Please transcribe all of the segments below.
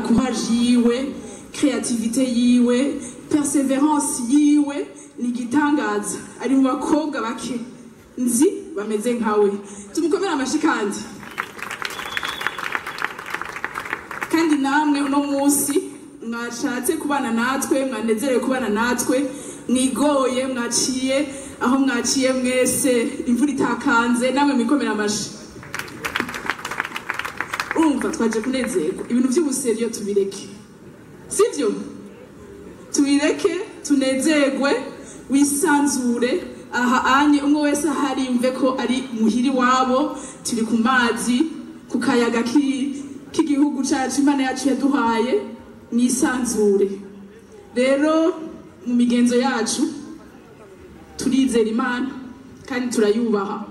Courage yiwe, créativité yiwe, persévérance yiwe ni igitangaza. Ari mu bakobwa bake nzi bameze nkawe. Tumukomere amashi. Kandi namwe uno munsi mwashatse kubana natwe, mwanezerewe kubana natwe, mwigoye, mwaciye aho mwaciye mwese, imvura itakanze, namwe mwikomera amashi. Urumva twaje kunezerwa, ibintu by'ubu sérieux tubireke, sivyo? Tubireke, tunezerwe, wisanzure. Aha anye umwe wese ahari yumve ko ari muhiri wabo. Turi ku mazi, ku kayaga k'igihugu cacu Imana yacu yaduhaye. Mwisanzure. Rero mu migenzo yacu turizera Imana kandi turayubaha,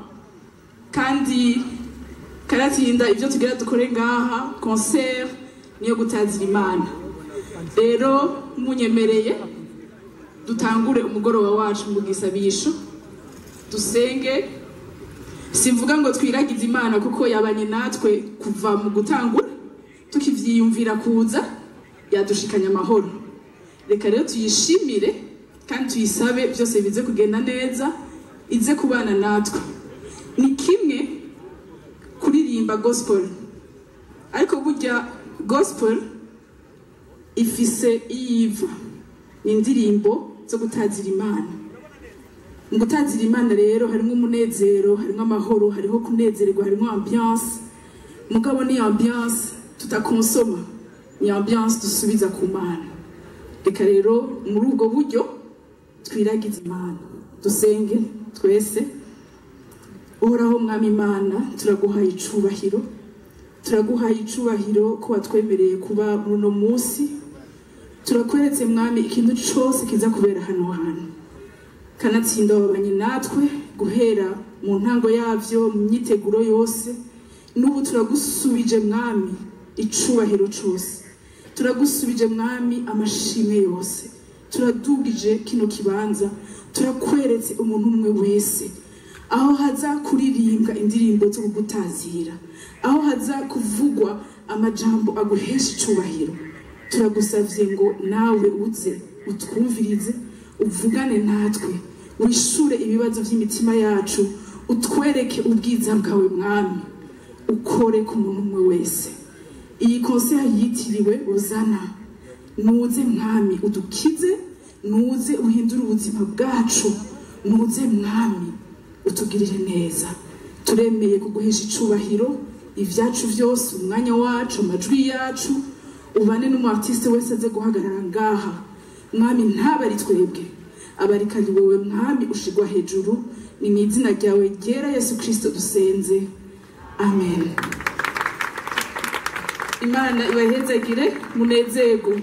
kandi karatinda ibyo tugira dukore ngaha, concert niyo gutazira Imana. Rero munyemereye dutangure umugoroba wacu mu gisabisho, dusenge. Simvuga ngo twiragize Imana, kuko yabanye natwe kuva mu gutangura tukivyiyumvira kuza, yadushikanya amahoro. Reka rero tuyishimire kandi tuyisabe byose bize kugenda neza, ize kubana natwe. Ni kimwe kuririmba gospel, ariko burya gospel ifise iyiva, ni indirimbo zo gutazira Imana. Mu gutazira Imana rero harimo umunezero, harimo amahoro, hariho kunezererwa, harimo ambiance. Mugabo ni ambiance tutakonsoma, ni ambiance dusubiza ku Mana. Reka rero muri ubwo buryo twiragize Imana, dusenge twese. Uhoraho Mwami Imana, turaguhaye icubahiro, turaguhaye icubahiro ko watwemereye kuba muri uno munsi. Turakweretse Mwami ikintu cose kiza kubera hano hantu. Kanatsinda wabanye natwe guhera mu ntango yavyo, mu myiteguro yose. N'ubu turagusubije Mwami icubahiro cose, turagusubije Mwami amashimwe yose. Turadugije kino kibanza, turakweretse umuntu umwe wese aho haza kuririmbwa indirimbo zo kugutazira, aho haza kuvugwa amajambo aguhesha icubahiro. Turagusavye ngo nawe uze utwumvirize, uvugane natwe, wishure ibibazo by'imitima yacu, utwereke ubwiza bwawe Mwami, ukore ku muntu umwe wese. Iyi concert yitiriwe Hozana, nuze Mwami udukize, nuze uhindure ubuzima bwacu, nuze Mwami utugirire neza. Turemeye kuguhesha icubahiro, ibyacu byose, umwanya wacu, amajwi yacu. Ubane n'umu artiste wese aze guhagarara ngaha Mwami, ntabe ari twebwe, abarikari wewe Mwami ushigwa hejuru. Ni mu izina ryawe ryera Yesu Kristo dusenze, amen. Imana ibahezagire, munezerwe.